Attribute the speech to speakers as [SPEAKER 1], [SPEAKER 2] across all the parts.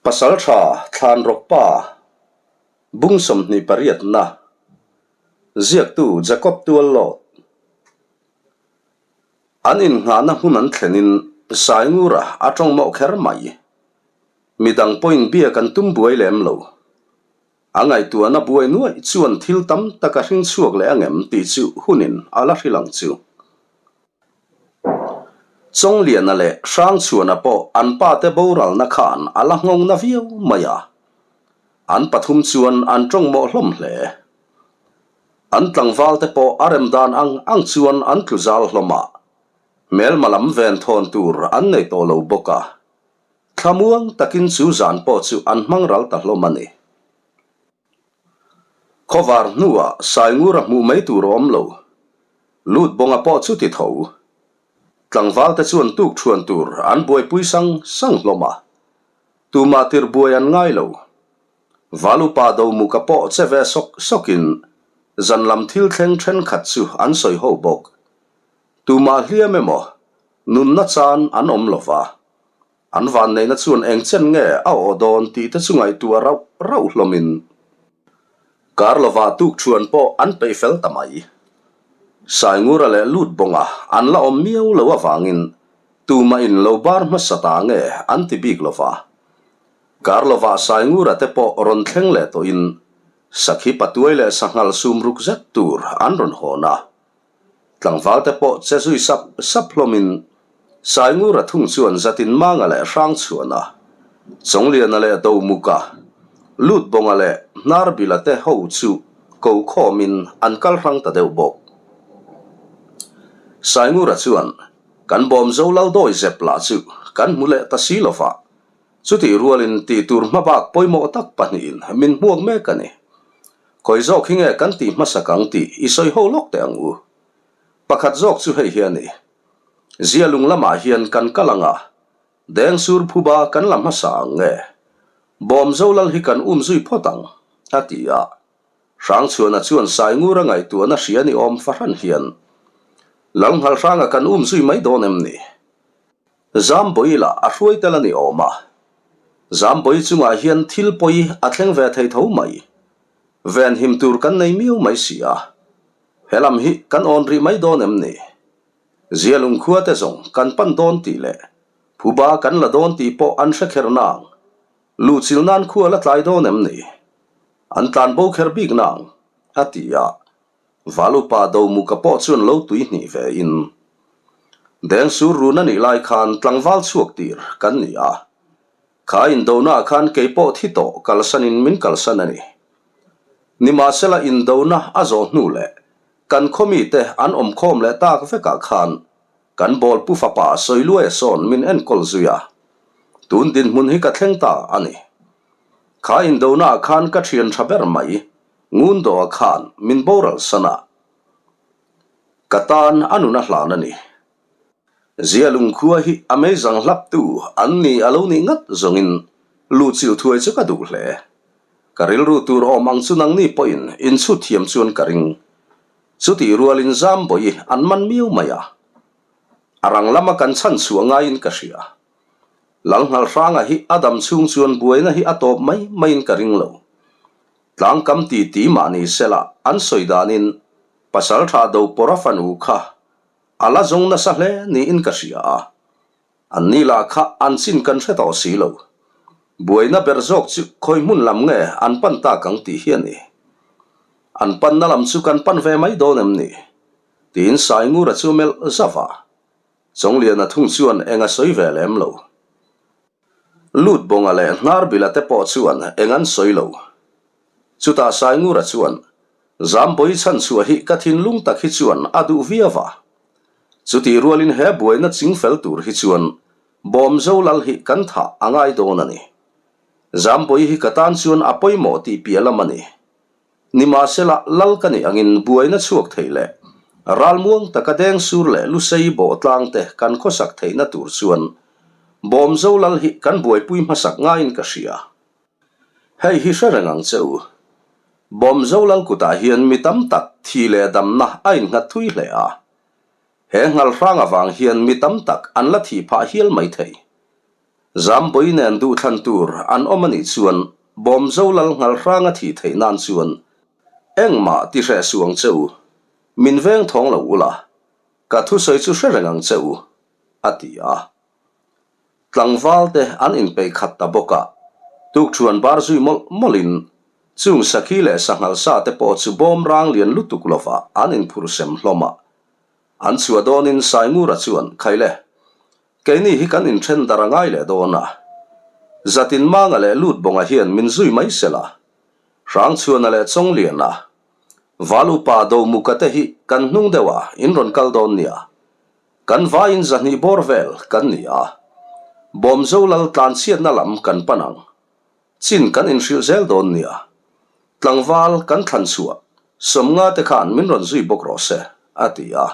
[SPEAKER 1] Pasaltha Thlanrawkpa Bung 28na Ziaktu Jacob Tuallawt An innghahna hmun an thlenin Saingura a tawng mawh kher mai. Midang pawhin biak an tum buai lem lo. A ngaihtuahna buai nuaih chuan thil tam tak a hring chhuak leh angem tih chu hunin a la hrilh ang chu. Chawngliana leh Hrangchhuana pawh an pate boralna khan a la nghawng na viau mai a. An pathum chuan an tawng mawh hlawm hle. An tlangvalte pawh a rem dan ang ang chuan an tlu zal hlawm a. Hmelma lam ven thawn tur an nei tawh lo bawk a. Thlamuang takin chu zan pawh chu an hmang ral ta hlawm a ni. Khawvar hnuah Saingura hmuh mai tur a awm lo. Lut bawnga pawh chu ti tho. Tlangvalte chuan tuk thuan tur an buaipui sang sang hlawm a. Tumah tir buai an ngai lo. Valupa Domuka pawh che ve sawk sawkin zan lam thil thleng thenkhat chu an sawi ho bawk. Tumah hliam emaw Nunna chan an awm lo va, an vanneihna chuan eng chen nge a awh dawn tih te chu ngaihtuah rauh rauh hlawmin kar lovah tukṭhuan pawh an peih fel ta mai. Saingura leh Lutbawnga an la awm miau lo avangin tumah in lo bar hmasa ta nge an ti bik lo va. Kar lovah Saingura te pawh rawn thleng leh tawhin Sakhi patuai leh sanghal sum ruk zet tur an rawn hawn a. Tlangvalte pawh che zui sap sap hlawmin Saingura thung chuan Zatin Manga leh Hrangchhuana, Chawngliana leh Domuka, Lutbawnga leh Hnarbila te ho chu ko khawmin an kal hrang ta deuh bawk. Saingura chuan, Kan bawm zo lal dawi zep lah chu kan hmu leh ta si lova, chutih rualin tih tur hmabak pawimawh tak pahnihin min hmuak mek a ni. Khawi zawk hi nge kan tih hmasak ang tih i sawi ho lawk teh ang u. Pakhat zawk chu hei hi a ni. Zialung lamah hian kan kal ang a, Dengsur phuba kan la hmasa ang nge? Bawm Zolal hi kan um zui phawt ang, a ti a. Hrangchhuana chuan Saingura ngaihtuahna hria ni awm fahran hian, Lalnghalhranga kan um zui mai dawn em ni? Zambawi lah a hruai tel a ni awm a. Zambawi chungah hian thil pawi a thleng ve thei tho mai. Venhim tur kan nei miau mai si a. He lam hi kan awn rih mai dawn em ni? Zialung khua te zawng kan pan dawn tih leh phuba kan la dawn tih pawh an hre kher nang. Luhchilh nan khua la tlai dawn em ni? An tlan bo kher bik nang, a ti a. Valupa Domuka pawh chuan lo tui hnih ve in. Dengsur run a nih lai khan tlangval chhuak tir kan ni a. Kha indona ah khan kei pawh thi tawh kalsan in min kalsan a ni. Nimahsela indona a zawh hnu leh kan khaw mite an awm khawm leh tak vek ah khan kan bawlpu fapa Sawiluaia sawn min enkawl zui a. Tun dinhmun hi ka thleng ta a ni. Kha indona ah khan ka thian tha ber mai Ngun dawh khan min boral san a, ka tan a nun a hlan a ni. Zia lungkhua hi a meizang hlaptu an ni a lo nih ngat zawngin luhchilh thuai chu ka duh hle. Ka rilru tur awm ang chu nangni pawhin inchhut thiam chuan ka ring. Chutih rualin Zambawi an man miau mai a. A rang lama kan chhan chhuah ngaiin ka hria. Lalnghalhranga hi a dam chhung chuan buaina hi a tawp mai maiin ka ring lo. Tlangkam ti ti mah ni sela an sawi danin Pasaltha Dopawra fanu kha a la zawng nasa hle niin ka hria a, an ni lah kha an chin kan hre tawh si lo. Buaina ber zawk chu khawi hmun lam nge an pan tak ang tih hi a ni. An panna lam chu kan pan ve mai dawn em ni? tiin Saingura chu melh zauh a, Chawngliana thung chuan eng a sawi ve lem lo. Lutbawnga leh Hnarbila te pawh chuan eng an sawi lo. Chutah Saingura chuan, Zambawi chhanchhuah hi ka thinlung tak hi chuan a duh viau a. Chutih rualin he buaina chingfel tur hi chuan Bawmzo lal hi kan thah a ngai dawn a ni. Zambawi hi ka tan chuan a pawimawh tih piah lam a ni. Nimahsela, lal ka nih angin buaina chhuak thei leh ralmuang taka Dengsur leh Lusei bawhtlang te kan khawsak theihna tur chuan Bawmzo lal hi kan buaipui hmasak ngaiin ka hria. Hei hi hre reng ang che u. Bawmzo lal kutah hian mi tam tak thi leh damna a innghat thui hle a. He nghalhrang avang hian mi tam tak an la thih phah hial mai thei. Zambawi nen duhthlan tur an awm a nih chuan Bawmzo lal nghalhrang a thih theih nan chuan engmah ti hreh suh ang che u, min veng thawng lo ula, ka thusawi chu hre reng ang che u, a ti a. Tlangval te an inpeih khat ta bawk a, tukṭhuan bar zui mawlh mawlhin chung sakhi leh sanghal sa te pawh chu bawm rang lian lutuk lovah an inphur sem hlawm a. An chhuah dawnin Saingura chuan, Khaile, keini hi kan inṭhen dar a ngai leh dawn a. Zatin Manga leh Lutbawnga hian min zui mai se la. Hrangchhuana leh Chawngliana, Val upa Domuka te hi kan hnung deuh a in rawn kal dawn nia. Kan vaiin zahnih bawr vel kan ni a, Bawmzo lal tlanchhiatna lam kan pan ang. Chin kan inhrilh zel dawn nia. Tlangval kan thlan chhuah Sawmnga te khan min rawn zui bawk rawh se, a ti a.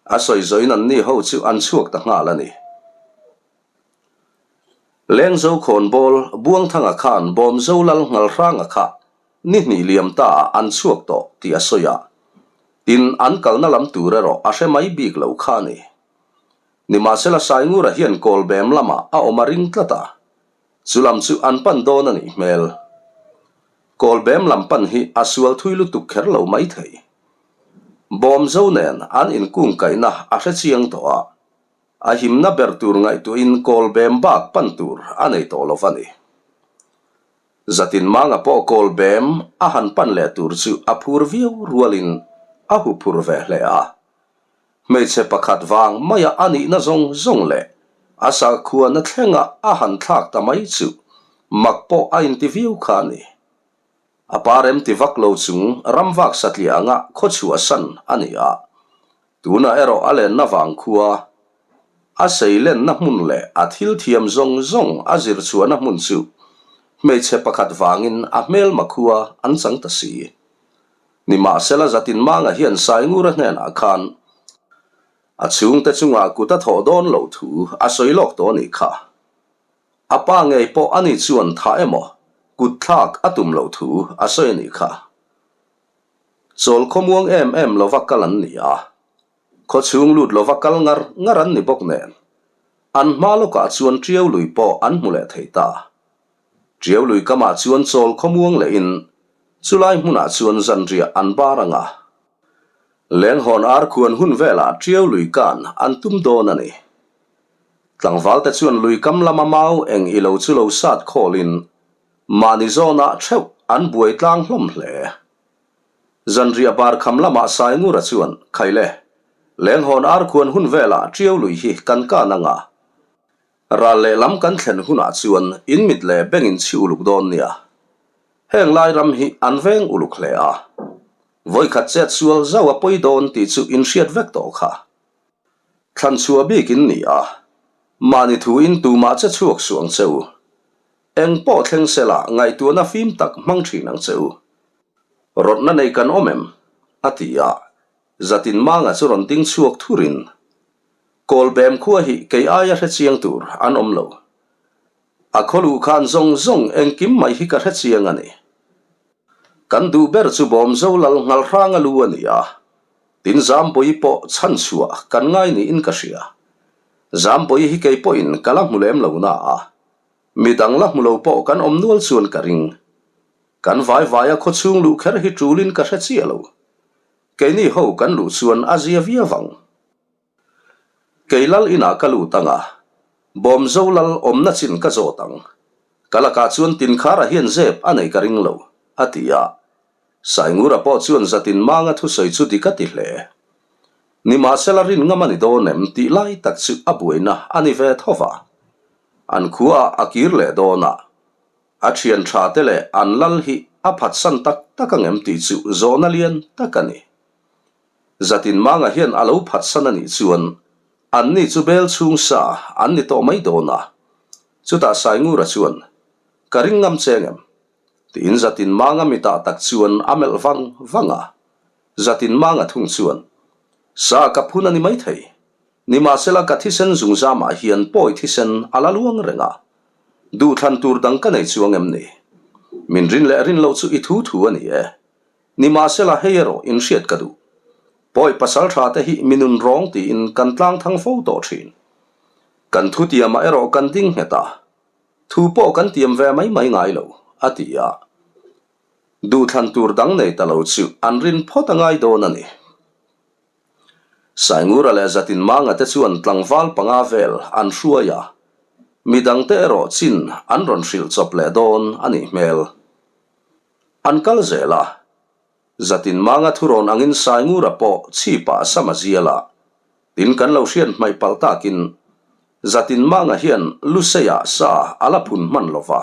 [SPEAKER 1] A sawi zawhin anni ho chu an chhuak ta nghal a ni. Lengzo khawnbawl Buangthanga khan Bawmzo lal Nghalhranga kha Ni hnih liam ta ah an chhuak tawh tih a sawi a, tin an kalna lam tur erawh a hre mai bik lo kha a ni. Nimahsela Saingura hian Kawlbem lamah a awm a ring tlat a, chu lam chu an pan dawn a nih hmel. Kawlbem lam pan hi a sual thui lutuk kher lo mai thei. Bawmzo nen an inkungkaihna a hre chiang tawh a, a himna ber tur ngaihtuahin Kawlbem bak pan tur a nei tawh lo va ni. Zatin manga pawh kawl bem a han pan leh tur chu a phur viau rualin a hu phur ve hle a. Hmeichhe pakhat vang maia a nihna zawng zawng leh a sakhuana thlenga a han thlak ta mai chu mak pawh a inti viau kha a ni. A pa remti vak lo chung ramvak satliah anga khawchhuahsan a ni a. Tunah erawh a lenna vang khua, a seilenna hmun leh a thil thiam zawng zawng a zir chhuahna hmun chu hmeichhe pakhat vangin a hmelma khua an chang ta si. Nimahsela Zatinmanga hian Saingura hnenah khan a chhungte chungah kut a thawh dawn loh thu a sawi lawk tawh a nih kha. A pa ngei pawh ani chuan thah emaw kut thlak a tum loh thu a sawi a nih kha. Chawl khawmuang em em lova kal an ni a, khawchhung lut lova kal ngar ngar an ni bawk nen, an hma lawkah chuan Tiau lui pawh an hmu leh thei ta. Tiau lui kamah chuan chawl khawmuang lehin chulai hmunah chuan zanriah an bar ang a. Lenghawn ar khuan hun velah Tiau lui kan an tum dawn a ni. Tlangvalte chuan lui kam lama mau eng ilo chu lo sat khawlin Mahni zawnah theuh an buai tlang hlawm hle. Zanriah bar kham lamah Saingura chuan, Khaile, lenghawn ar khuan hun velah Tiau lui hi kan kan ang a. Ral lehlam kan thlen hunah chuan in mit leh bengin chhi uluk dawn nia. Heng lai ram hi an veng uluk hle a. Vawikhat chet sual zauh a pawi dawn tih chu in hriat vek tawh kha. Thlan chhuah bik in ni a, mahni thuin tumah che chhuak suh ang che u. Eng pawh thleng sela ngaihtuahna fim tak hmang thin ang che u. Rawtna nei kan awm em? a ti a, Zatin Manga chu rawn ding chhuak thurin, Kawlbem khua hi kei aia hre chiang tur an awm lo. A khaw luh khan zawng zawng engkim mai hi ka hre chiang a ni. Kan duh ber chu Bawmzo lal Nghalhranga lu a ni a, tin Zambawi pawh chhan chhuah kan ngai niin ka hria. Zambawi hi kei pawhin ka la hmu lem lo na a, Mi dang la hmu lo pawh kan awm nual chuan ka ring. Kan vai vaia khaw chhung luh kher hi ṭulin ka hre chiah lo. Keini ho kan luh chuan a zia viau ang. Kei lal inah ka lut ang a, Bawmzo lal awmna chin ka zawt ang. Ka lakah chuan Tinkhara hian zep a nei ka ring lo, a ti a. Saingura pawh chuan Zatin Manga thusawi chu dik a ti hle. Nimahsela rin ngam a ni dawn em tih lai tak chu a buaina a ni ve tho va. An khuaah a kir leh dawn a, a thian tha te leh an lal hi a phatsan tak tak ang em tih chu zawhna lian tak a ni. Zatin Manga hian a lo phatsan a nih chuan anni chu bel chhung sa an ni tawh mai dawn a. Chutah Saingura chuan, Ka ring ngam cheng em? Tiin Zatin Manga mitah tak chuan a melh vang vang a. Zatin Manga thung chuan, Sa ka phun a ni maithei. Nimahsela ka thisen zungzamah hian pawi thisen a la luang reng a. Duhthlan tur dang ka nei chuang em ni? Min rin leh rin loh chu i thu thu a ni e. Nimahsela hei erawh inhriat ka duh. Pawi pasal tha te hi mi nun rawng tiin kan tlang thang fo tawh thin. Kan thutiamah erawh kan ding nghet a, thu pawh kan tiam ve mai mai ngai lo, a ti a. Duhthlan tur dang nei ta lo chu an rin phawt a ngai dawn a ni. Saingura leh Zatin Manga te chuan tlangval panga vel an hruai a, midangte erawh chin an rawn hrilh chawp leh dawn a nih hmel. An kal zel a, Zatin Manga thurawn angin Saingura pawh chhipah a sam a zial a, tin kan lo hriat hmaih palh takin Zatin Manga hian Luseiah sa a la phun hman lo va,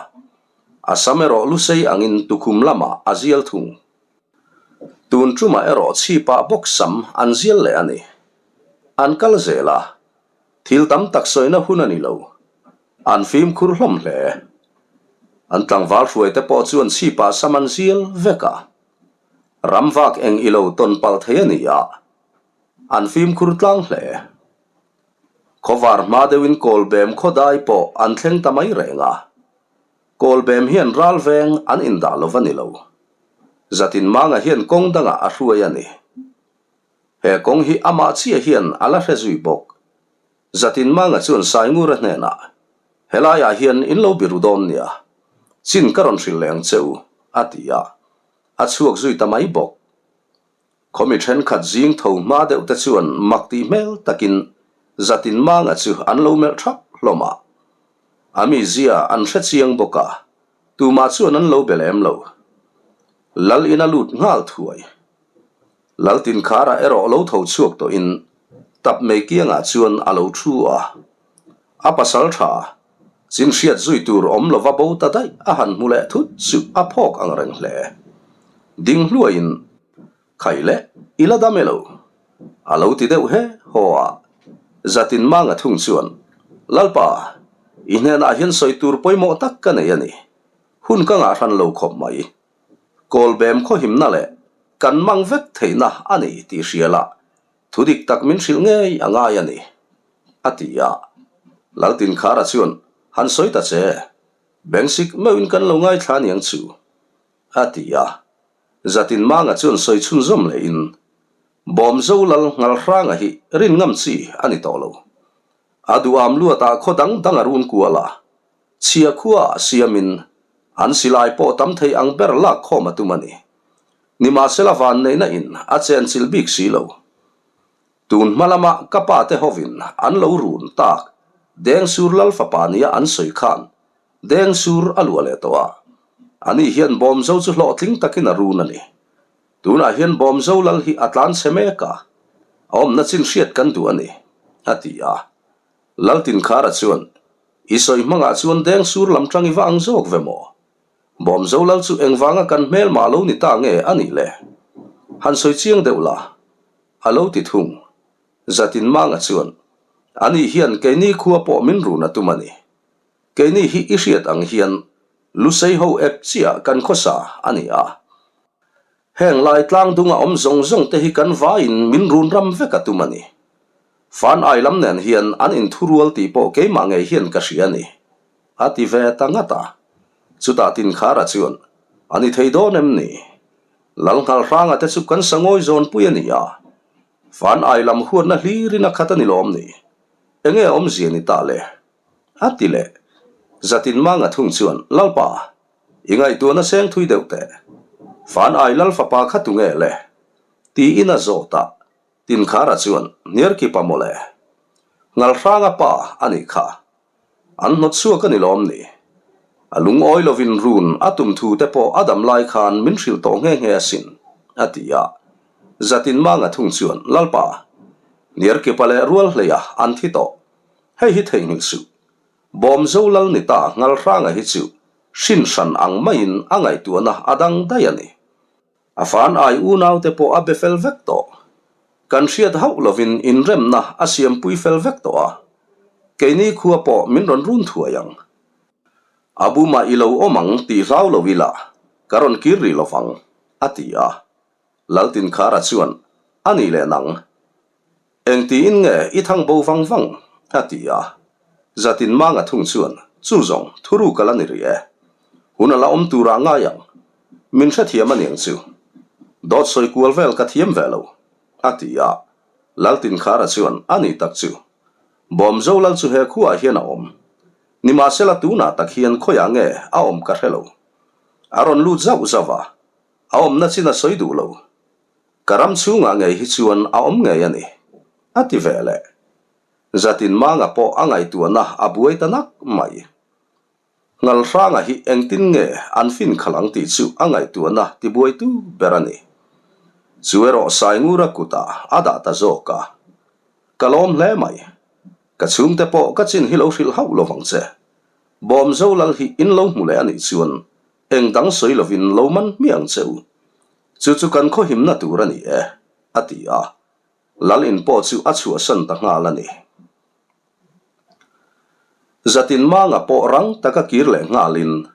[SPEAKER 1] a sam erawh Lusei angin tukhum lamah a zial thung. Tun tumah erawh chhipah bawk sam an zial leh a ni. An kal zel a, thil tam tak sawina hun a ni lo. An fimkhur hlawm hle. An tlangval hruaite pawh chuan chhipah sam an zial vek a. Ram vak eng i lo tawn palh thei a ni a, an fimkhur tlang hle. Khawvar hma deuhin Kawlbem khawdai pawh an thleng ta mai reng a. Kawlbem hian ral veng an indah lo va ni lo. Zatin Manga hian kawng dangah a hruai a ni. He kawng hi amah chiah hian a la hre zui bawk. Zatin Manga chuan Saingura hnenah, Helaiah hian in lo biru dawn nia. Chin ka rawn hrilh leh ang che u, a ti a. A chhuak zui ta mai bawk. Khawmi thenkhat zing tho hma deuh te chuan mak tih hmel takin Zatin Manga chu an lo melh thap hlawm a. A mizia an hre chiang bawk a, tumah chuan an lo be lem lo. Lal in a lut nghal thuai. Lal Tinkhara erawh lo tho chhuak tawhin tap mei kiangah chuan a lo thu a. A pasal tha, chin hriat zui tur awm lova bo ta daih a han hmu leh thut chu a phawk ang reng hle. Ding hluaiin, Khai le, i la dam e lo? A lo ti deuh he haw a. Zatin Manga thung chuan, Lalpa, i hnenah hian sawi tur pawimawh tak ka nei a ni. Hun ka ngah hran lo khawp mai. Kawlbem khawhimna leh kan mang vek theihna a ni tih hria la, Thu dik tak min hrilh ngei a ngai a ni, a ti a. Laltinkhara chuan, Han sawi ta che, Bengsik meuhin kan lo ngaithla aniang chu, a ti a. Zatinmanga chuan sawi chhunzawm lehin, Bawmzo lal Ngalhranga hi rin ngam chi a ni tawh lo. A duham luatah khaw dang dang a run kual a, chhia khuaah siamin an silai pawh tam thei ang ber lak khawm a tum a ni. Nimahsela vanneihna in a chenchilh bik si lo. Tun hma lama ka pa te hovin an lo run tak Dengsur lal fapa nia an sawi khan Dengsur a luah leh tawh a. Ani hian Bawmzo chu hlawhtling takin a run a ni. Tunah hian Bawmzo lal hi a tlan chhe mek a, a awmna chin hriat kan duh a ni, a ti a. Laltinkhara chuan, I sawi hmangah chuan Dengsur lam tang i va ang zawk ve maw? Bawmzo lal chu engvanga kan hmelmah lo ni ta nge a nih le? Han sawi chiang deuh la, a lo ti thung. Zatin Manga chuan, Ani hian keini khua pawh min run a tum a ni. Keini hi i hriat ang hian Lusei ho ep chiah kan khawsa a ni a. Heng lai tlang dunga awm zawng zawng te hi kan vaiin min run ram vek a tum a ni. Fan ai lam nen hian an inthurual tih pawh keimah ngei hian ka hria a ni. A ti ve ta ngat a. Chutah Tinkhara chuan, A ni thei dawn em ni? Lalnghalhranga te chu kan sangawi zawnpui a ni a. Fan ai lam huatna hlirin a khat a ni lawm ni? Enge awmzia ni ta le? A ti leh. Zatinmanga thung chuan, Lalpa, i ngaihtuahna seng thui deuh teh. Fan ai lal fapa kha tu nge le? Tiin a zawt a. Tinkhara chuan, Hniarkipa mawle. Ngalhranga pa a nih kha. An hnawt chhuak a ni lawm ni? A lungawi lovin run a tum thu te pawh a dam lai khan min hrilh tawh nghe nghe asin, a ti a. Zatin Manga thung chuan, Lalpa, Niarkipa leh Rualhleia an thi tawh. Hei hi theihnghilh suh. Bawmzo lal ni ta Ngalhranga hi chu hrin hran ang maiin a ngaihtuahna a dang daih a ni. A fan ai unaute pawh a be fel vek tawh. Kan hriat hauh lovin inremna a siampui fel vek tawh a. Keini khua pawh min rawn run thuai ang. A bumah i lo awm ang tih hlau lo ila, ka rawn kir rih lovang, a ti a. Laltinkhara chuan, A nih leh nang. Engtiin nge i thang bo vang vang? a ti a. Zatin Manga thung chuan, Chu zawng, thuruk a la ni rih e. Hun a la awm turah ngai ang. Min hrethiam a niang chu. Dawt sawi kual vel ka thiam ve lo. A ti a. Laltinkhara chuan, A ni tak chu. Bawmzo lal chu he khuaah hian a awm. Nimahsela tunah tak hian khawiah nge a awm ka hre lo. A rawn lut zauh zauh a, a awmna chin a sawi duh lo. Ka ram chhungah ngei hi chuan a awm ngei a ni, a ti ve leh. Zatin Manga pawh a ngaihtuahna a buai ta nak mai. Ngalhranga hi engtin nge an fin khalh ang tih chu a ngaihtuahna tibuaitu ber a ni. Chu erawh Saingura kutah a dah ta zawk a. Ka lawm hle mai. Ka chhungte pawh ka chin hi lo hrilh hauh lo vang che. Bawmzo lal hi in lo hmu leh a nih chuan eng dang sawi lovin lo man hmiah ang che u. Chu chu kan khawhimna tur a ni e, a ti a. Lal in pawh chu a chhuahsan ta nghal a ni. Zatin Manga pawh rang taka kir leh nghalin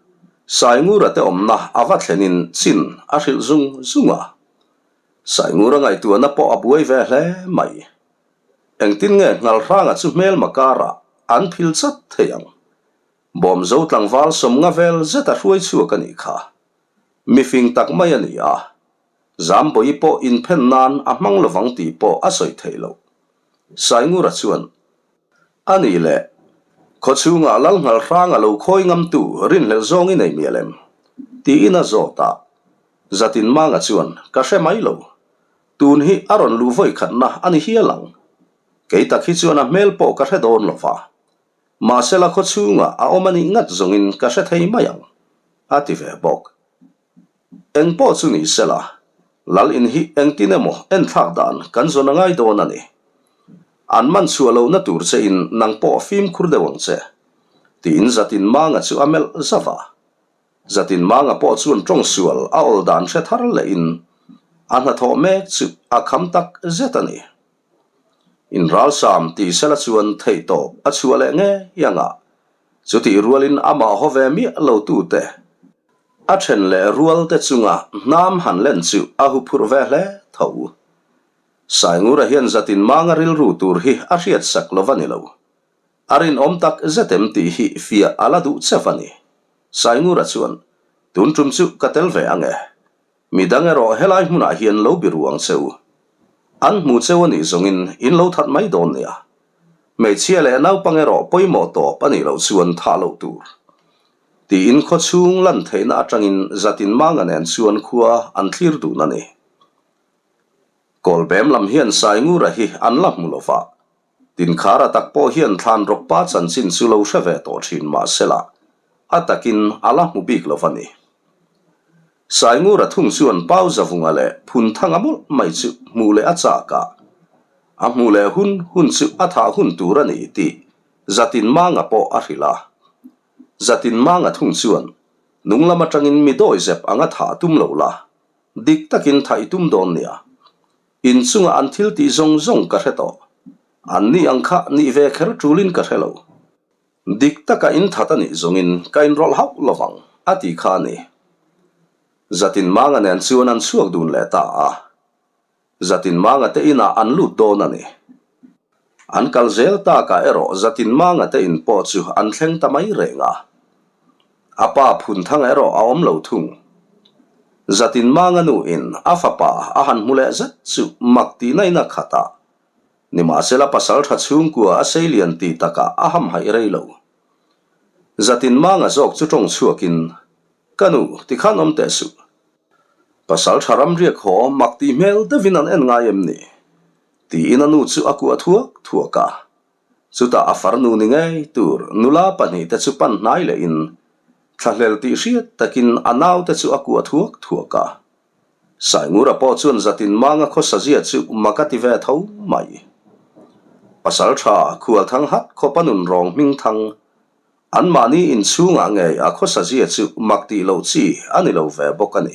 [SPEAKER 1] Saingura te awmna a va thlenin chin a hrilh zung zung a. Saingura ngaihtuahna pawh a buai ve hle mai. Engtin nge Nghalhranga chu hmelma karah an phil chat thei ang? Bawmzo tlangval sawmnga vel zeta hruai chhuak a nih kha. Mifing tak mai a ni a. Zambawi pawh inphen nan a hmang lovang tih pawh a sawi theih loh. Saingura chuan, A nih leh, khawchhungah lal nghal hrang a lo khawi ngamtu rinhlelh zawng i nei mial em? tiin a zawt a. Zatinmanga chuan, Ka hre mai lo. Tun hi a rawn luh vawi khatna a ni hial ang. Kei tak hi chuan a hmel pawh ka hre dawn lo va. Mahsela khawchhungah a awm a nih ngat zawngin ka hre thei mai ang, a ti ve bawk. Eng pawh chu ni sela, Lal in hi engtin emaw enthlak dan kan zawn a ngai dawn a ni. An man chhuah lohna tur che in nang pawh fimkhur deuh ang che, tiin Zatinmanga chu a melh zauh a. Zatinmanga pawh chuan tawng sual a awl dan hre thar leh in a hnathawh mek chu a kham tak zet a ni. Inralsam ti sela chuan theihtawp a chhuah leh ngei ang a, chutih rualin amah haw ve miah lo tute A then leh rual te chunga hnam han len chu a huphurh ve hle tho. Saingura hian zatin manga rilru tur hi a hriat sak lo va ni lo. A rinawm tak zet em tih hi fiah a la duh che va ni. Saingura chuan, Tun tum chu ka tel ve ang e. Midang erawh helai hmunah hian lo biru ang che u. An hmu cheu a nih zawngin in lo that mai dawn nia. Hmeichhia leh naupang erawh pawimawh tawp a nih loh chuan thah loh tur. Tiin khawchhung lan theihna atangin Zatin Manga nen chuan khua an thlir dun a ni. Kawlbem lam hian Saingura hi an la hmu lova, Tinkhara tak pawh hian thlan rawk pa chanchin chu lo hre ve tawh thin mah sela, a takin a la hmu bik lo va ni. Saingura thung chuan Pau Zavunga leh Phunthanga mawlh mai chu hmuh leh a chak a, a hmuh leh hun hun chu a thah hun tur a ni tih Zatinmanga pawh a hrilh a. Zatinmanga thung chuan, Nung lam atangin mi dawizep anga thah tum lo la, dik takin thah i tum dawn nia. In chunga an thil tih zawng zawng ka hre tawh. An ni ang kha nih ve kher tulin ka hre lo. Dik taka in that a nih zawngin ka inrawlh hauh lo vang, a ti kha a ni. Zatin Manga nen chuan an chhuak dun leh ta a. Zatin Manga te inah an lut dawn a ni. An kal zel takah erawh Zatin Manga te in pawh chu an thleng ta mai reng a. A pa Phunthanga erawh a awm lo thung. Zatin Manga nu in a fapa a han hmu leh zet chu mak tihna in a khat a. Nimahsela pasal tha chhungkua a sei lian ti takah a hamhaih rei lo. Zatin Manga zawk chu tawng chhuakin, Ka nu, tikhan awm teh suh. Pasal tha ram riak haw mak tih hmel deuhin an en ngai em ni? Tiin a nu chu a kuah thuak thuak a. Chutah a farnu ni ngei tur nula pahnihte chu pan hnai lehin thlahlel tih hriat takin a naute chu a kuah thuak thuak a. Saingura pawh chuan zatin manga khawsazia chu mak a ti ve tho mai. Pasal tha Khualthang hat khawpa nun rawng hming thang Anmahni inchhungah ngei a khawsazia chu mak tih loh chi a ni lo ve bawk a ni.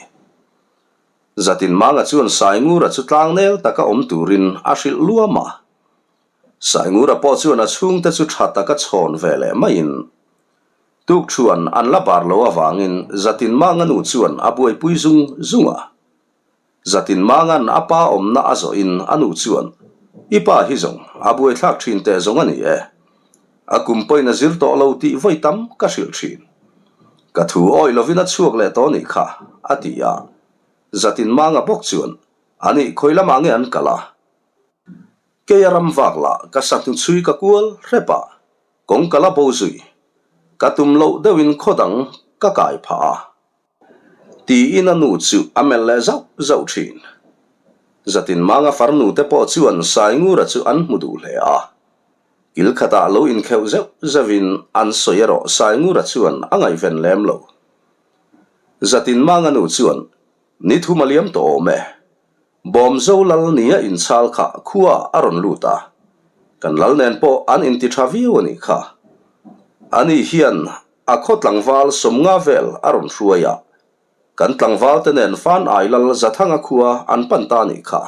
[SPEAKER 1] Zatin Manga chuan Saingura chu tlangnel taka awm turin a hrilh luam a. Saingura pawh chuan a chhungte chu tha taka chhawn ve leh maiin tukṭhuan an la bar lo avangin Zatin Manga nu chuan a buaipui zung zung a. Zatin Mangan a pa awmna a zawhin a nu chuan, I pa hi zawng, a buaithlak thin teh zawng a ni e. A kum pawhin a zir tawh lo tih vawi tam ka hrilh thin. Ka thu awih lovin a chhuak leh tawh nih kha, a ti a. Zatin Manga bawk chuan, A nih, khawi lamah nge an kal a? Keia ram vak lah ka sa hnu chhui ka kual hrep a, kawng ka la bo zui. Ka tum loh deuhin khaw dang ka kai phah a. Tiin a nu chu a melh leh zauh zauh thin. Zatin manga farnu te pawh chuan Saingura chu an hmu duh hle a. Kil khatah lo inkheuh zeuh zeuhin an sawi erawh Saingura chuan a ngaihven lem lo. Zatin manga nu chuan, Ni thum a liam tawh awm e. Bawmzo lal nia inchhal kha khua a rawn lut a, kan lal nen pawh an inti tha viau a nih kha. Ani hian a khaw tlangval 50 vel a rawn hruai a, kan tlangval te nen fan ai lal Zathanga khua an pan ta a nih kha,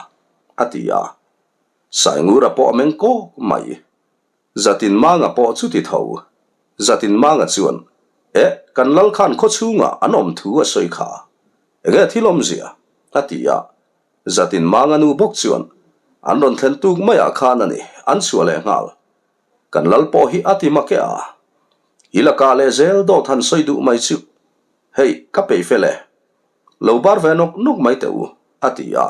[SPEAKER 1] a ti a. Saingura pawh a meng kawk mai. Zatinmanga pawh chuti tho. Zatinmanga chuan, Eh, kan lal khan khaw chhungah an awm thu a sawi kha. Enge thil awmzia? a ti a. Zatinmanga nu bawk chuan, An rawn thlen tuk maiah khan a ni, an chhuah leh nghal. Kan lal pawh hi a ti mak e a. I lakah leh zel dawt han sawi duh mai chu. Hei, ka peih fel e. Lo bar ve nawk nawk mai teh u, a ti a.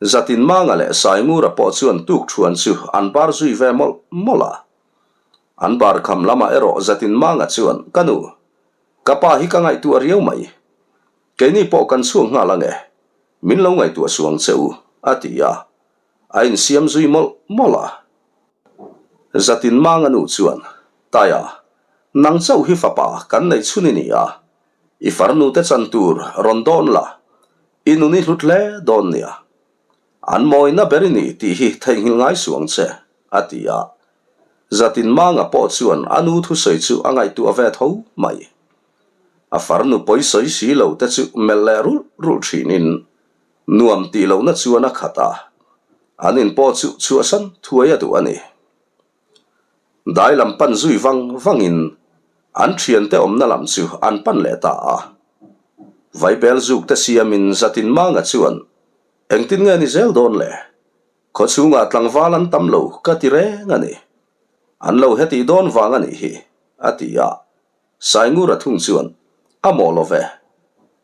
[SPEAKER 1] Zatinmanga leh Saingura pawh chuan tukṭhuan chu an bar zui ve mawlh mawlh a. An bar kham lamah erawh Zatinmanga chuan, Ka nu, ka pa hi ka ngaihtuah riau mai. Keini pawh kan chhuak nghal ang e. Min lo ngaihtuah suang che u, a ti a. A insiam zui mawlh mawlh a. Zatinmanga nu chuan, Taia, nang chauh hi fapa kan neih chhun i ni a. I farnute chan tur rawn dawn la, i nun i hlut hle dawn nia. An mawina ber i ni tih hi theihnghilh ngai suh ang che, a ti a. Zatinmanga pawh chuan a nu thusawi chu a ngaihtuah ve tho mai. A farnu pawi sawi si lo te chu melh leh rulh rulh thinin nuam tih lohna chuan a khat a. An in pawh chu chhuahsan thuai a duh a ni. Dai lam pan zui vang vangin an thiante awmna lam chu an pan leh ta a. Vaibel zuk te siamin Zatinmanga chuan, Engtin nge ni zel dawn le? Khaw chhungah tlangval an tam lo ka ti reng a ni. An lo hetih dawn vang a nih hi, a ti a. Saingura thung chuan, A mawh lo ve.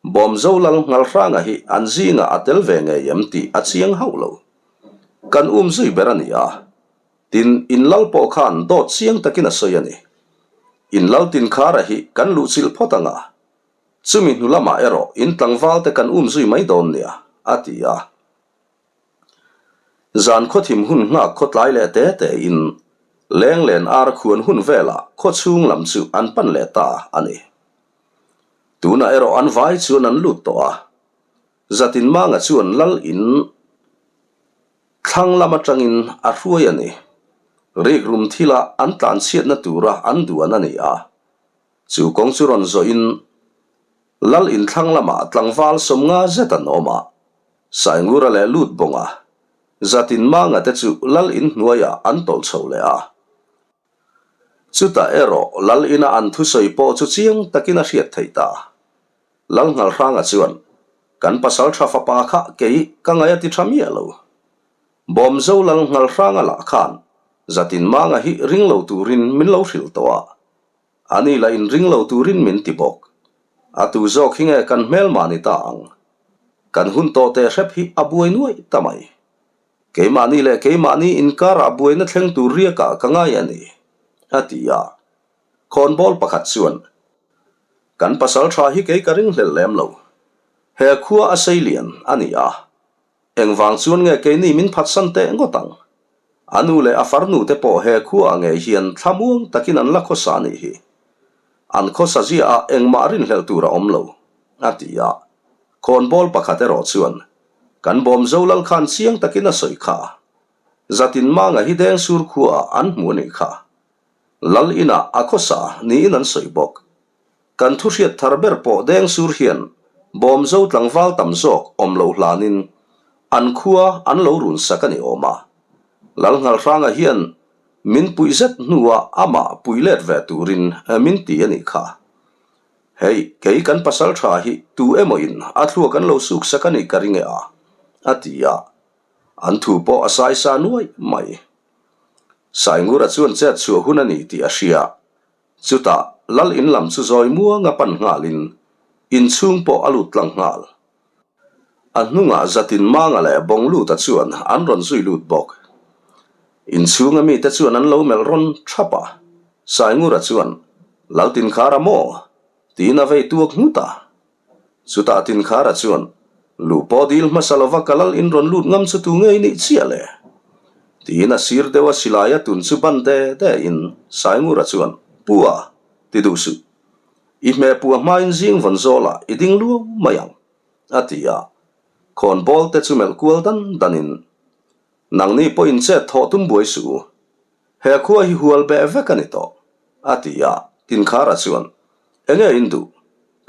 [SPEAKER 1] Bawmzo lal Nghalhranga hi an zingah a tel ve ngei em tih a chiang hauh lo. Kan um zui ber a ni a. Tin, in lal pawh khan dawt chiang takin a sawi a ni. In lal Tinkhara hi kan luhchilh phawt ang a. Chumi hnu lamah erawh in tlangval te kan um zui mai dawn nia, a ti a. Zan khawthim hun nghak khawtlai leh te te in Lenglen ar khuan hun velah khawchhung lam chu an pan leh ta a ni. Tunah erawh an vai chuan an lut tawh a. Zatinmanga chuan lal in Thlang lam atangin a hruai a ni. Rikrum thila an tlanchhiatna tura an duan a ni a. Chu kawng chu rawn zawhin Lal inthlang lamah tlangval 50 zet an awm a. Saingura leh Lutbawnga, Zatinmanga te chu Lal in hnuaiah an tawlh chho leh a. Chutah erawh Lal ina an thusawi pawh chu chiang takin a hriat theih ta. Lal Nghalhranga chuan, Kan pasaltha fapa kha kei ka ngaih a ti tha miah lo. Bawmzo Lal Nghalhranga lah khan Zatinmanga hi ring lo turin min lo hrilh tawh a. Ani lah inring lo turin min ti bawk. A tu zawk hi nge kan hmelma ni ta ang? Kan hun tawh teh hrep hi a buai nuaih ta mai. Keimahni leh keimahni inkarah buaina thleng tur riakah ka ngai a ni, a ti a. Khawnbawl pakhat chuan, Kan pasal tha hi kei ka ringhlelh lem lo. He khua a sei lian a ni a. Engvang chuan nge keini min phatsan teh ngawt ang? A nu leh a farnu te pawh he khuaah ngei hian thlamuang takin an la khawsa a nih hi. An khawsa ziaah engmah rinhlelh tur a awm lo, a ti a. Khawnbawl pakhat erawh chuan, Kan Bawmzo lal khan chiang takin a sawi kha. Zatinmanga hi Dengsur khuaah an hmu a nih kha. Lal inah a khawsa niin an sawi bawk. Kan thu hriat thar ber pawh Dengsur hian Bawmzo tlangval tam zawk awm loh hlanin an khua an lo run sak a ni awm a. Lalnghalhranga hian min puih zet hnuah amah puih let ve turin min ti a nih kha. Hei, kei kan pasal tha hi tu emaw in a thluak an lo suk sak a nih ka ring e a, a ti a. An thu pawh a saisa nuai mai. Saingura chuan chet chhuah hun a ni tih a hria. Chutah Lal in lam chu zawi muanga pan nghalin inchhung pawh a lut tlang nghal. A hnungah Zatin Manga leh Bawngluta chuan an rawn zui lut bawk. Inchhunga mite chuan an lo melh rawn thap a, Saingura chuan, Laltinkhara maw? tiin a vei tuak nghut a. Chutah Tinkhara chuan, Luh pawh dil hmasa lova ka lal in rawn lut ngam chu tu ngei nih chiah le? Tiin a sir deuh a silai a tun chu ban de de in Saingura chuan, Pu a, ti duh suh. I hmeh puah hmain zing vawn zawlah i ding luau mai ang, a ti a. Khawn bawl te chu melh kual dan dan in, Nangni pawhin chet thawh tum buai suh u. He khua hi hual beh vek a ni tawh, a ti a. Tinkhara chuan, Enge in duh?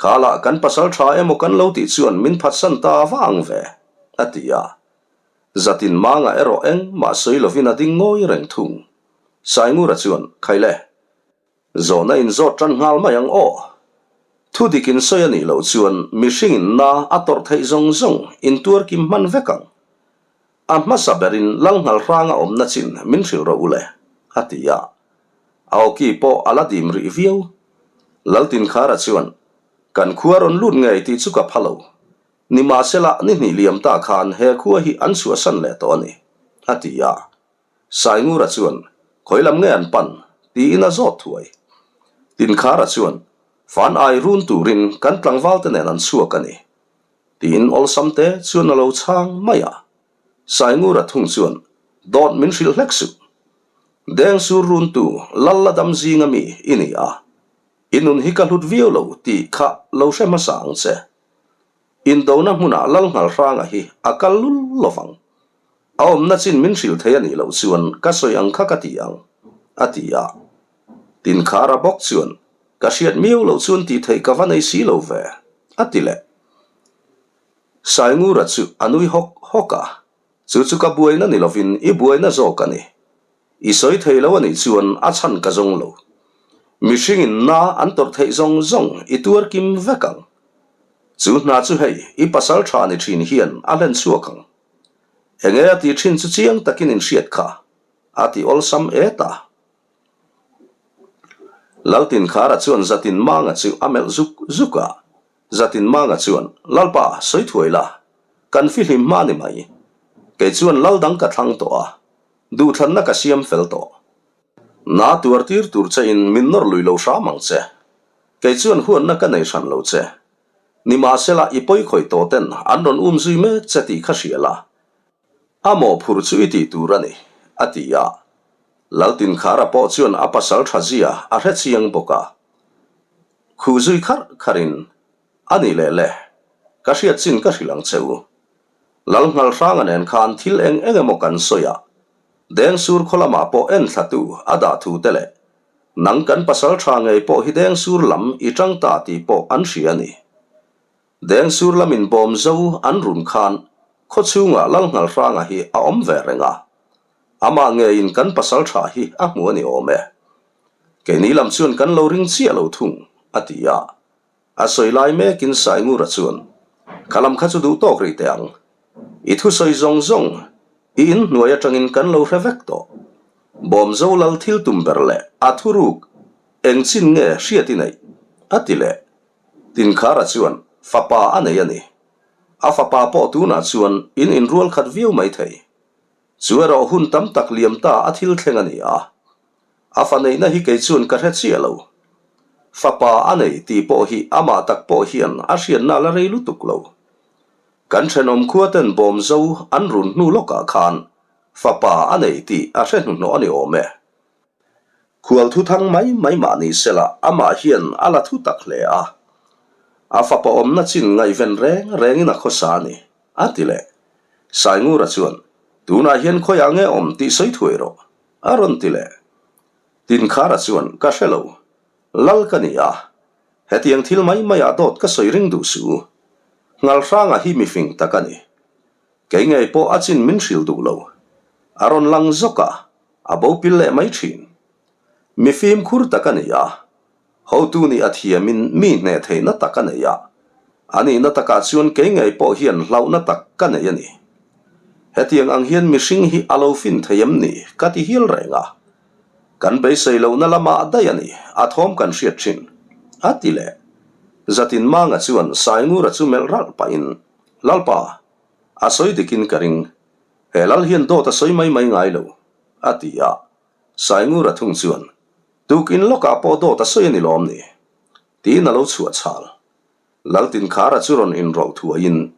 [SPEAKER 1] Kha lah kan pasal tha emaw kan lo tih chuan min phatsan ta va ang ve, a ti a. Zatin mangah erawh engmah sawi lovin a ding ngawi reng thung. Saingura chuan, Khaile, Zawhna in zawt tan nghal mai ang aw. Thu dik in sawi a nih loh chuan mihring in na a tawrh theih zawng zawng in tuar kim hman vek ang. A hmasa berin lal nghal hrang a awmna chin min hrilh rawh u le, a ti a. A awki pawh a la dim rih viau. Laltinkhara chuan, Kan khua rawn lut ngei tih chu ka pha lo. Nimahsela ni hnih liam ta khan he khua hi an chhuahsan leh tawh a ni, a ti a. Saingura chuan, Khawi lam nge an pan? tiin a zawt thuai. Tinkhara chuan, Fan ai run turin kan tlangvalte nen an chhuak a ni, tiin awlsam te chuan a lo chhang mai a. Saingura thung chuan, Dawt min hrilh hlek suh. Deng sur runtu lal la dam zinga mi i ni a, i nun hi ka hlut viau lo tih kha lo hre hmasa ang che. Indona hmunah lal nghal hranga hi a kal lul lovang. A awmna chin min hrilh thei a nih loh chuan ka sawi ang kha ka ti ang, a ti a. Tinkhara bawk chuan, Ka hriat miau loh chuan tih theih ka va nei si lo ve, a ti leh. Saingura chu a nui hawk hawk a, Chu chu ka buaina ni lovin i buaina zawk a ni. I sawi thei lo a nih chuan a chhan ka zawng lo. Mihringin na an tawrh theih zawng zawng i tuar kim vek ang. Chu hna chu hei i pasal tha ni thin hian a hlen chhuak ang. Enge a tih thin chu chiang takin in hriat kha, a ti awlsam et a. Laltinkhara chuan Zatinmanga chu a melh zuk zuk a. Zatinmanga chuan, Lalpa, sawi thuai la, kan fihlim hma ni mai. Kei chuan lal dang ka thlang tawh a, duhthlanna ka siam fel tawh. Na tuar tir tur che in min nawr lui lo hram ang che. Kei chuan huatna ka nei hran lo che. Nimahsela i pawi khawih tawh ten an rawn um zui mek che tih kha hria la, a mawhphurh chu i tih tur a ni, a ti a. Laltinkhara pawh chuan a pasal tha zia a hre chiang bawk a. Khuh zui kharh kharhin, A nih leh le, ka hriat chin ka hrilh ang che u. Lalnghalhranga nen khan thil eng eng emaw kan sawi a, Dengsur khaw lamah pawh enthlatu a dah thu te leh nang kan pasal tha ngei pawh hi Dengsur lam i tang ta tih pawh an hria a ni. Dengsur lamin bawm zo an run khan khaw chhungah Lalnghalhranga hi a awm ve reng a, amah ngeiin kan pasal tha hi a hmu a ni awm e. Keini lam chuan kan lo ring chiah lo thung, a ti a. A sawi lai mekin Saingura chuan, Ka lam kha chu duh tawk rih teh ang. I thusawi zawng zawng i inhnuai atangin kan lo hre vek tawh. Bawmzo lal thil tum ber leh a thuruk eng chin nge hriat i neih? a ti leh. Tinkhara chuan, Fapa a nei a ni. A fapa pawh tunah chuan in inrual khat viau mai thei. Chu erawh hun tam tak liam ta a thil thleng a ni a. A fa neihna hi kei chuan ka hre chiah lo. Fapa a nei tih pawh hi amah tak pawh hian a hriatna la rei lutuk lo. Kan thenawm khua ten bawm zo an run hnu lawkah khan fapa a nei tih a hre hnuhnawh a ni awm e. Khual thu thang mai mai mah ni sela amah hian a la thu tak hle a. A fapa awmna chin ngaihven reng rengin a khawsa a ni, a ti leh. Saingura chuan, Tunah hian khawiah nge awm tih sawi thuai rawh, a rawn ti leh. Tinkhara chuan, Ka hre lo. Lal ka ni a. Hetiang thil mai maiah dawt ka sawi ring duh suh u. Ngalhranga hi mifing tak a ni. Kei ngei pawh a chin min hrilh duh lo. A rawn lang zawk a, a bo pil leh mai thin. Mi fimkhur tak a ni a. Hotu nih a thiamin mi hneh theihna tak a nei a, a nihna takah chuan kei ngei pawh hian hlauhna tak ka nei a ni. Hetiang ang hian mihring hi a lo fin thei em ni ka ti hial reng a. Kan beisei lohna lamah daih a ni, a thawm kan hriat thin, a ti leh. Zatinmanga chuan Saingura chu melh ralh pahin, Lalpa, a sawi dikin ka ring. He lal hian dawt a sawi mai mai ngai lo. a ti a. Saingura thung chuan, Tukin lawkah pawh dawt a sawi a ni lawm ni? Tiin a lo chhuah chhal. Laltinkhara chu rawn inrawlh thuaiin,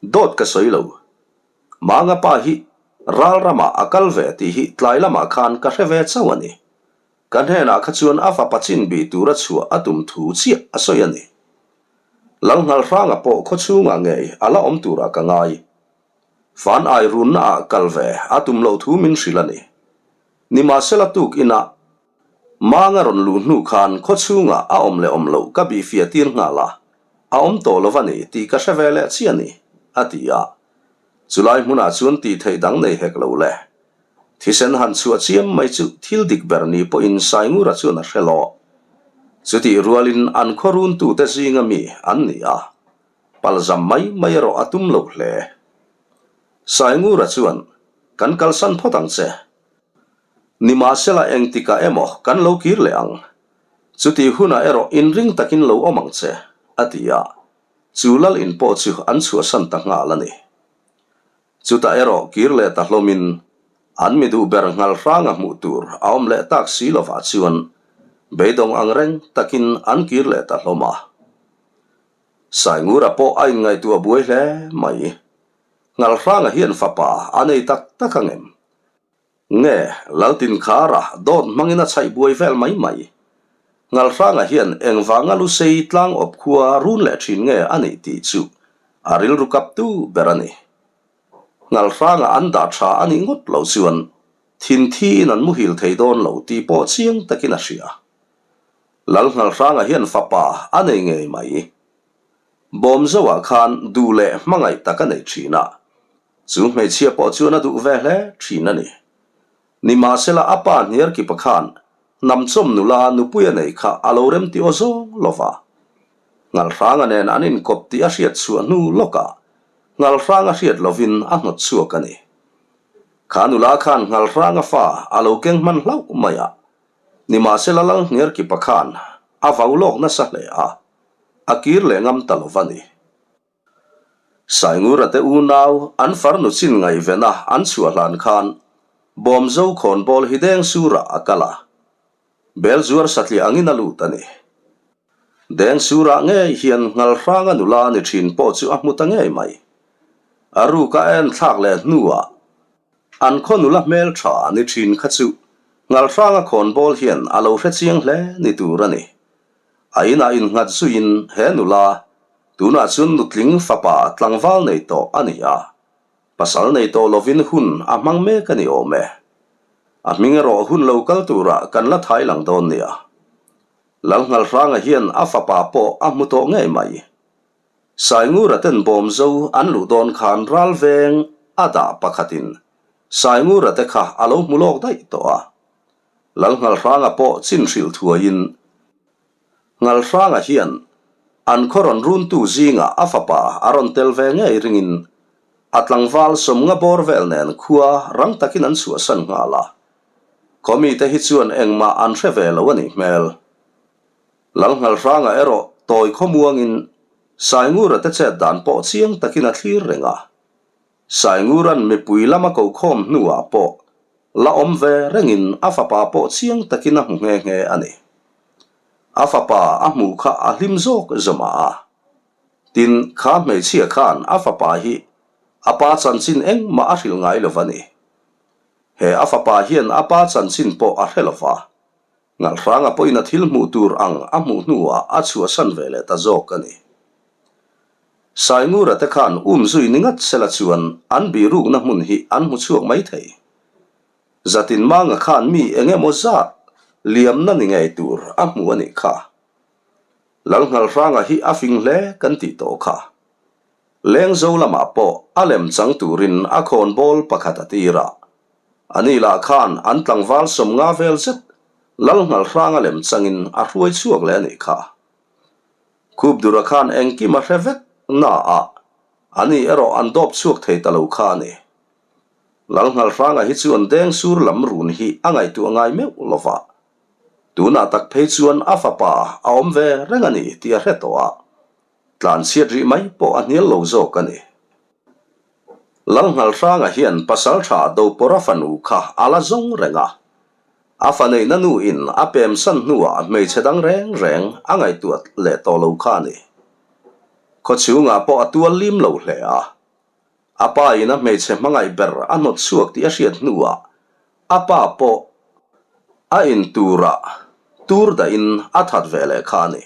[SPEAKER 1] Dawt ka sawi lo. Manga pa hi ral ramah a kal ve tih hi tlai lamah khan ka hre ve chauh a ni. Ka hnenah kha chuan a fapa chin bih tura chhuah a tum thu chiah a sawi a ni. Lalnghalhranga pawh khawchhungah ngei a la awm turah ka ngai. Fan ai runna ah kal ve a tum loh thu min hrilh a ni. Nimahsela tuk inah Manga rawn luh hnu khan khawchhungah a awm leh awm loh ka bihfiah tir nghal a, a awm tawh lo a ni tih ka hre ve leh chiah a ni, a ti a. Chulai hmunah chuan tih theih dang nei hek lo le. Thisen han chhuah chiam mai chu thil dik ber ni pawhin Saingura chuan a hre lawh. Chutih rualin an khaw runtute zinga mi an ni a, palzam mai mai erawh a tum lo hle. Saingura chuan, Kan kalsan phawt ang che. Nimahsela engtikah emaw kan lo kir leh ang. Chutih hunah erawh inring takin lo awm ang che, a ti a. Chu lal in pawh chu an chhuahsan ta nghal a ni. Chutah erawh kir leh ta hlawmin an mi duh ber nghal hranga hmuh tur a awm leh tak si lovah chuan beidawng ang reng takin an kir leh ta hlawm a. Saingura pawh a inngaihtuah buai hle mai. Nghalhranga hian fapa a nei tak tak ang em? Nge, Laltinkhara dawt hmangin a chhaih buai vel mai mai. Nghalhranga hian engvanga Lusei tlang awp khua run leh thin nge a nih tih chu a rilru kaptu ber a ni. Nghalhranga an dah tha a nih ngawt lo chuan thin thiin an muhil thei dawn lo tih pawh chiang takin a hria. Lal Nghalhranga hian fapa a nei ngei mai. Bawmzoah khan duh leh hmangaih tak a nei thin a, chu hmeichhia pawh chuan a duh ve hle thin a ni. Nimahsela a pa Hniarkipa khan hnamchawm nula nupui a nei kha a lo remti aw zawng lo va. Nghalhranga nen an inkawp tih a hriat chhuah hnu lawkah Nghalhranga hriat lovin a hnawt chhuak a ni. Kha nula khan Nghalhranga fa a lo keng hman hlauh mai a, nimahsela Lal Hniarkipa khan a vau lawk nasa hle a. A kir leh ngam ta lo va ni. Saingura te unau an farnu chin ngaihvena an chhuah hlan khan Bawmzo khawnbawl hi deng surah a kal a, bel zuar satliah angin a lut a ni. Deng surah ngei hian Nghalhranga nula ni thin pawh chu a hmu ta ngei mai. A ruk a en thlak leh hnuah an khaw nula hmeltha ni thin kha chu Nghalhranga khawnbawl hian a lo hrechiang hle ni tur a ni. A inah innghat zuiin he nula, tunah chuan nutling fapa tlangval nei tawh a ni a, pasal nei tawh lovin hun a hmang mek a ni awm e. A hming erawh hun lo kal turah kan la thai lang dawn nia. Lalnghalhranga hian a fapa pawh a hmu tawh ngei mai. Saingura ten bawmzo an luh dawn khan ral veng a dah pakhatin Saingura te kha a lo hmu lawk daih tawh a. Lalnghalhranga pawh chin hrilh thuaiin Nghalhranga hian an khaw rawn runtu zingah a fapa a rawn tel ve ngei ringin a tlangval sawmnga bawr vel nen khua rang takin an chhuahsan nghal a. Khaw mite hi chuan engmah an hre ve lo a nih hmel. Lalnghalhranga erawh tawi khawmuangin Saingura te chet dan pawh chiang takin a thlir reng a. Sainguran mipui lama kokhawm hnuah pawh la awm ve rengin a fapa pawh chiang takin a hmu nghe nghe a ni. A fapa a hmuh kha a hlim zawk zawmah a. Tin, kha hmeichhia khan a fapa hi a pa chanchin engmah a hrilh ngai lo va ni. He a fapa hian a pa chanchin pawh a hre lo va. Nghalhranga pawhin a thil hmuh tur ang a hmuh hnuah a chhuahsan ve leh ta zawk a ni. Saingura te khan um zui ni ngat sela chuan an bihrukna hmun hi an hmu chhuak mai thei. Zatin Manga khan mi eng emaw zat liamna ni ngei tur a hmu a nih kha. Lalnghalhranga hi a fing hle kan tih tawh kha. Lengzo lamah pawh a lem chang turin a khawnbawl pakhat a tir a. Ani lah khan an tlangval 50 vel zet Lalnghalhranga lem changin a hruai chhuak leh a nih kha. Khupdura khan engkim a hre vek na a, ani erawh an dawp chhuak thei ta lo kha a ni. Lalnghalhranga hi chuan deng sur lam run hi a ngaihtuah ngai meuh lo va, tunah tak phei chuan a fapa a awm ve reng a ni tih a hre tawh a, tlanchhiat rih mai pawh a hnial lo zawk a ni. Lalnghalhranga hian pasaltha Dopawra fanu kha a la zawng reng a. A fa neihna nu in a pemsan hnuah hmeichhe dang reng reng a ngaihtuah leh tawh lo kha a ni. Khawchhungah pawh a tual lim lo hle a. A pa in a hmeichhe hmangaih ber a hnawt chhuak tih a hriat hnuah a pa pawh a in turah tur dahin a that ve leh kha a ni.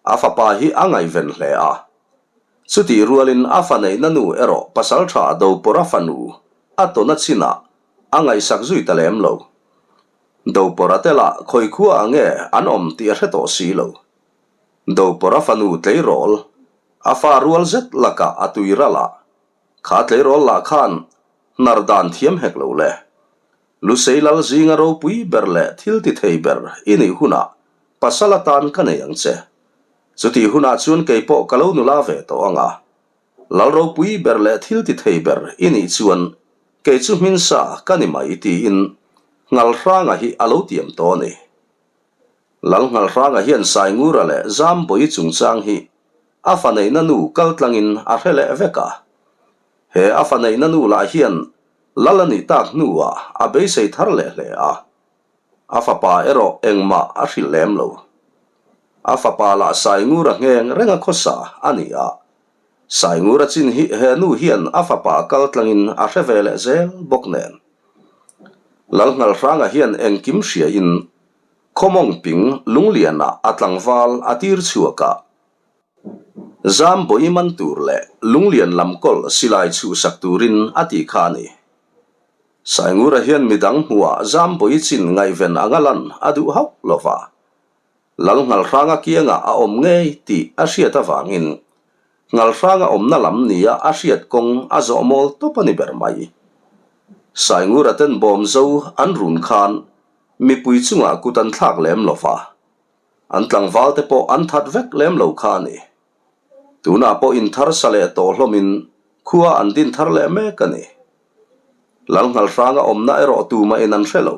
[SPEAKER 1] A fapa hi a ngaihven hle a. Chutih rualin a fa neihna nu erawh pasaltha Dopawra fanu a tawna chinah a ngaihsak zui ta lem lo. Dopawra te lah khawi khua ah nge an awm tih a hre tawh si lo. Dopawra fanu tleirawl a fa rual zet lakah a tui ral a, kha tleirawl lah khan hnar dan thiam hek lo le. Lusei lal zinga ropui ber leh thil ti thei ber i nih hunah pasal atan ka nei ang che. Chutih hunah chuan kei pawh ka lo nula ve tawh ang a. Lal ropui ber leh thil ti thei ber i nih chuan kei chu hminsa ka ni mai tiin Nghalhranga hi a lo tiam tawh a ni. Lal Nghalhranga hian Saingura leh Zambawi chungchang hi a fa neihna nu kaltlangin a hre leh vek a. He a fa neihna nu lah hian Lal a nih tak hnuah a beisei thar leh hle a, a fapa erawh engmah a hrilh lem lo. A fapa lah Saingura ngheng renga khawsa a ni a, Saingura chin hi he nu hian a fapa kal tlangin a hre ve leh zel bawk nen. Lalnghalhranga hian engkim hriain Khawmawngping Lunglianah a tlangval a tir chhuak a, Zambawi man tur leh Lunglian lam kawl silai chhuhsak turin a ti kha a ni. Saingura hian midang hmuhah Zambawi chin ngaihven anga lan a duh hauh lo va. Lalnghalhranga kiangah a awm ngei tih a hriat avangin Nghalhranga awmna lam nia a hriat kawng a zawh mawl tawp a ni ber mai. Saingura ten bawmzo an run khan mipui chungah kut an thlak lem lo va. An tlangval te pawh an that vek lem lo kha a ni. Tunah pawh inthar sa leh tawh hlawmin khua an din thar leh mek a ni. Lalnghalhranga awmna erawh tumahin an hre lo.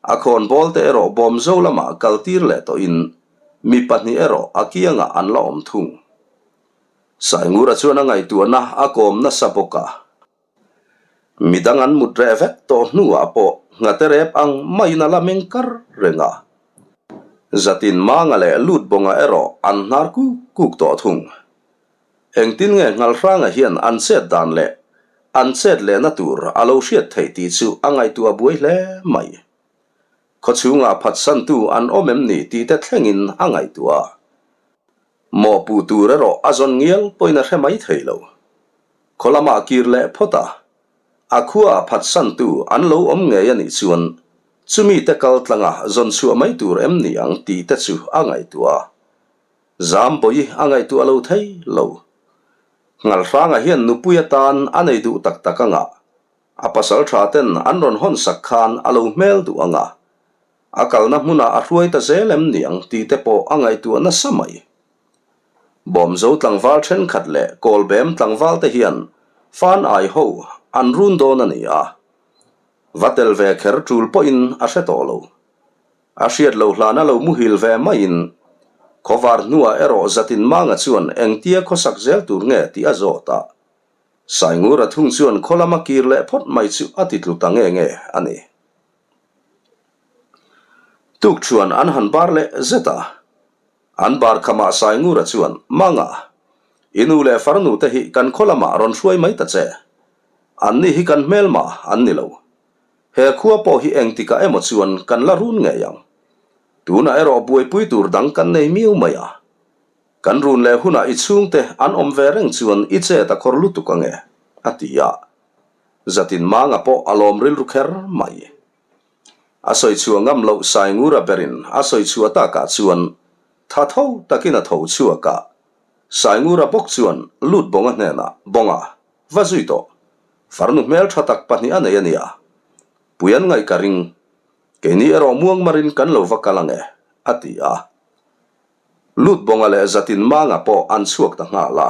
[SPEAKER 1] A khawnbawl te erawh Bawmzo lamah kal tir leh tawhin mi pahnih erawh a kiangah an la awm thung. Saingura chuan a ngaihtuahna a kawm nasa bawk a. Midang an mut reh vek tawh hnuah pawh nghate rep ang maiin a la meng kar reng a. Zatin Manga leh Lutbawnga erawh an hnar kuk kuk tawh thung. Engtin nge Nghalhranga hian an chet dan leh an chet lehna tur a lo hriat theih tih chu a ngaihtuah buai hle mai. Khawchhungah phatsantu an awm em ni tih te thlengin a ngaihtuah a. Mawhpuh tur erawh a zawn ngial pawhin a hre mai thei lo. Khaw lamah kir leh phawt a, a khuaah phatsantu an lo awm ngei a nih chuan chumi te kal tlanga zawn chhuah mai tur em ni ang tih te chu a ngaihtuah a. Zambawi a ngaihtuah lo thei lo. Nghalhranga hian nupui atan a nei duh tak tak anga a pasal tha ten an rawn hawn sak khan a lo hmel duh anga A kalna hmunah a hruai ta zel em niang tih te pawh a ngaihtuah nasa mai. Bawmzo tlangval thenkhat leh Kawlbem tlangval te hian fan ai ho an run dawn a ni a. Va tel ve kher tul pawhin a hre tawh lo. A hriat lo hlana lo muhil ve maiin khawvar hnuah erawh Zatin Manga chuan engtia khawsak zel tur nge tih a zawt a. Saingura thung chuan khaw lama kir leh phawt mai chu a ti tlu ta nge nge a ni. Tuk chuan an han bar leh zet a, an bar khamah Saingura chuan, Manga, i nu leh farnu te hi kan khaw lamah rawn hruai mai ta che. Anni hi kan hmelma an ni lo. He khua pawh hi engtikah emaw chuan kan la run ngei ang. Tunah erawh buaipui tur dang kan nei miau mai a. Kan run leh hunah i chhungte an awm ve reng chuan i chet a khawr lutuk ange, a ti a. Zatin Manga pawh a lawm rilru kher mai. A sawi chhuah ngam loh Saingura berin a sawi chhuah takah chuan tha tho takin a tho chhuak a. Saingura bawk chuan lut Bawnga hnenah, Bawnga, va zui tawh. Farnu hmel tha tak pahnih a nei a nia. Pui an ngaih ka ring. Keini erawh muangmarin kan lo va kal ange, a ti a. Lut Bawnga leh Zatin Manga pawh an chhuak ta nghal a.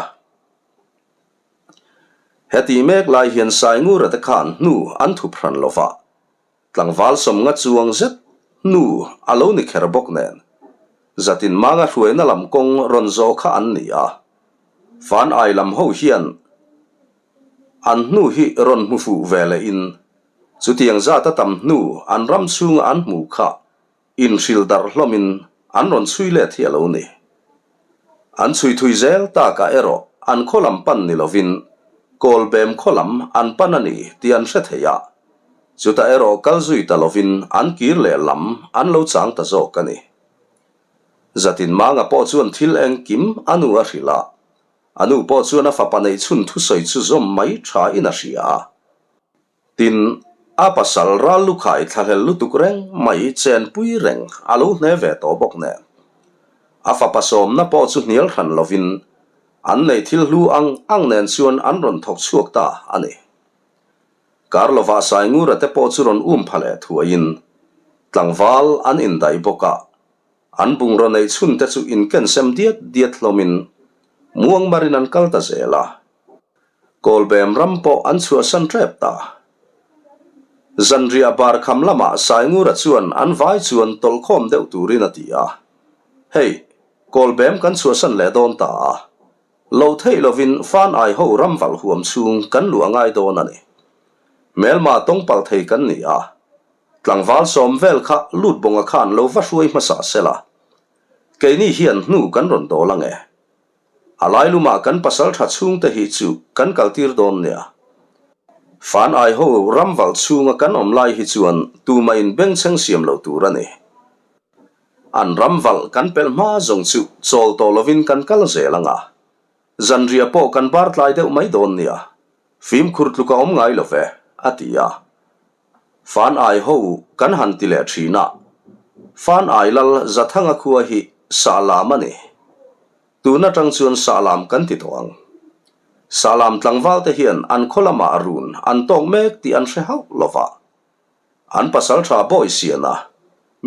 [SPEAKER 1] Heti mek lai hian Saingura te khan hnu an thup hran lo va, tlangval sawmnga chuang zet hnu a lo ni kher bawk nen, zatin manga hruaina lam kawng rawn zawh kha an ni a. Fan ai lam ho hian. An hnu hi rawn hmu fuh ve lehin chutiang zata tam hnu an ram chhunga an hmuh kha inhrilh darh hlawmin an rawn chhui let hi a lo ni. An chhui thui zel takah erawh an khaw lam pan ni lovin Kawlbem khaw lam an pan a ni tih an hre thei a, chutah erawh kal zui ta lovin an kir leh lam an lo chang ta zawk a ni. Zatin Manga pawh chuan thil engkim a nu a hrilh a, a nu pawh chuan a fapa neih chhun thusawi chu zawm mai tha in a hria a. Tin, a pasal ral lukhai thlahlel lutuk reng mai chenpui reng a lo hne ve tawh bawk nen. A fapa sawmna pawh chu hnial hran lovin an neih thil hlu ang ang nen chuan an rawn thawk chhuak ta a ni. Kar lovah Saingura te pawh chu rawn um pha leh thuaiin tlangval an indaih bawk a, an bungraw neih chhun te chu inkensem diat diat hlawmin muangmarin an kal ta zel a. Kawlbem ram pawh an chhuahsan tep ta. Zanriah bar kham lamah Saingura chuan an vai chuan tawlhkhawm deuh turin a ti a, Hei, Kawlbem kan chhuahsan leh dawn ta a, lo theih lovin fan ai ho ram valh huam chhung kan luh a ngai dawn a ni. Hmelma tawngpal thei kan ni a, tlangval sawm vel kha Lutbawnga khan lo va hruai hmasa sela, keini hian hnu kan rawn dawl ange. A lailumah kan pasal tha chhungte hi chu kan kaltir dawn nia. Fan ai ho ram valh chhunga kan awm lai hi chuan tumahin bengchheng siam lo tur a ni. An ram valh kan pelh hma zawng chu chawl tawh lovin kan kal zel ang a. Zanriah pawh kan bar tlai deuh mai dawn nia. Fimkhur tluk a awm ngai lo ve, a ti a. Fan ai ho kan han ti leh thin a. Fan ai lal Zathanga khua hi Sahlam a ni. Tun atang chuan Sahlam kan ti tawh ang. Sahlam tlangval te hian an khaw lamah run an tawk mek tih an hre hauh lo va. An pasal tha bawi siana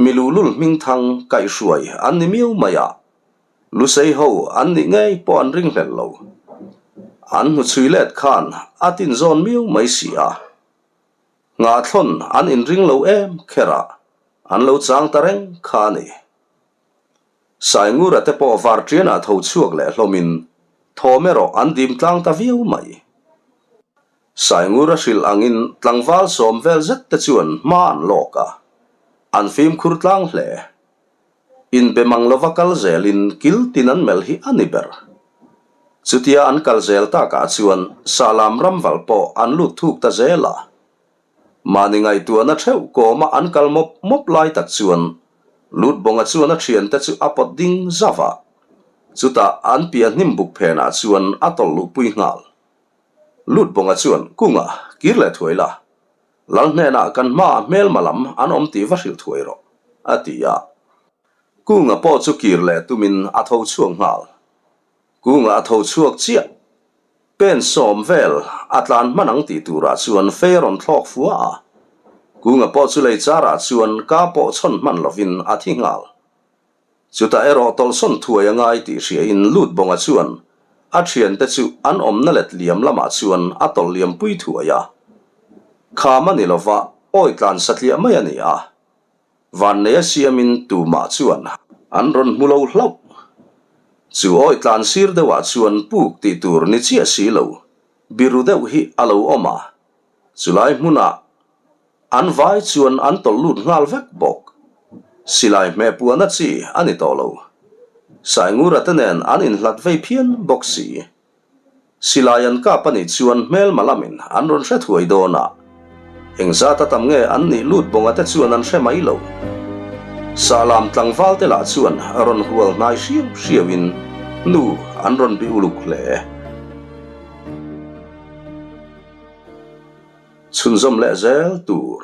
[SPEAKER 1] mi luhlul hmingthang kaihhruai an ni miau mai a. Lusei ho an nih ngei pawh an ringhlelh lo. An hnuchhui let khan a tinzawn miau mai si a. Ngah thlawn an inring lo em kher a, an lo chang ta reng kha a ni. Saingura te pawh varṭianah tho chhuak leh hlawmin thawm erawh an dim tlang ta viau mai. Saingura hrilh angin tlangval sawm vel zet te chuan hma an lawk a, an fimkhur tlang hle. Inbe mang lova kal zelin kil tin an melh hi a ni ber. Chutia an kal zel takah chuan Sahlam ramval pawh an lut thuk ta zel a. Mahni ngaihtuahna theuh kawma an kal mawp mawp lai tak chuan Lutbawnga chuan a thiante chu a pawt ding zauh a. Chutah an piah hnim buk phenah chuan a tawlh luhpui nghal. Lutbawnga chuan, Kunga, kir leh thuai la. Lal hnenah kan hmaah hmelma lam an awm tih va hrilh thuai rawh, a ti a. Kunga pawh chu kir leh tumin a tho chhuak nghal. Kunga a tho chhuak chiah. Pen sawm vel a tlan hman ang tih turah chuan fei a rawn thlawk fua a. Kunga pawh chu lei charah chuan ka pawh chhawn hman lovin a thi nghal. Chutah erawh tawlhsawn thuai a ngai tih hriain Lutbawnga chuan a thiante chu an awmna let liam lamah chuan a tawlh liam pui thuai a. Kham a ni lova, awi tlan satliah mai a ni a. Vanneia siamin tumah chuan an rawn hmu lo hlauh. Chu awi tlan sir deuhah chuan puk tih tur ni chiah si lo, biru deuh hi a lo awm a. Chulai hmunah An vai chuan an tawlh lut nghal vek bawk. Silai hmeh puahna chi a ni tawh lo. Saingura te nen an inhlat vei phian bawk si. Silai an kap a nih chuan hmelma lamin an rawn hre thuai dawn a. Engzat a tam nge an nih lut bawnga te chuan an hre mai lo. Sahlam tlangval te lah chuan rawn hual hnai hriau hriauin nu an rawn bih uluk hle. Chhunzawm leh zel tur.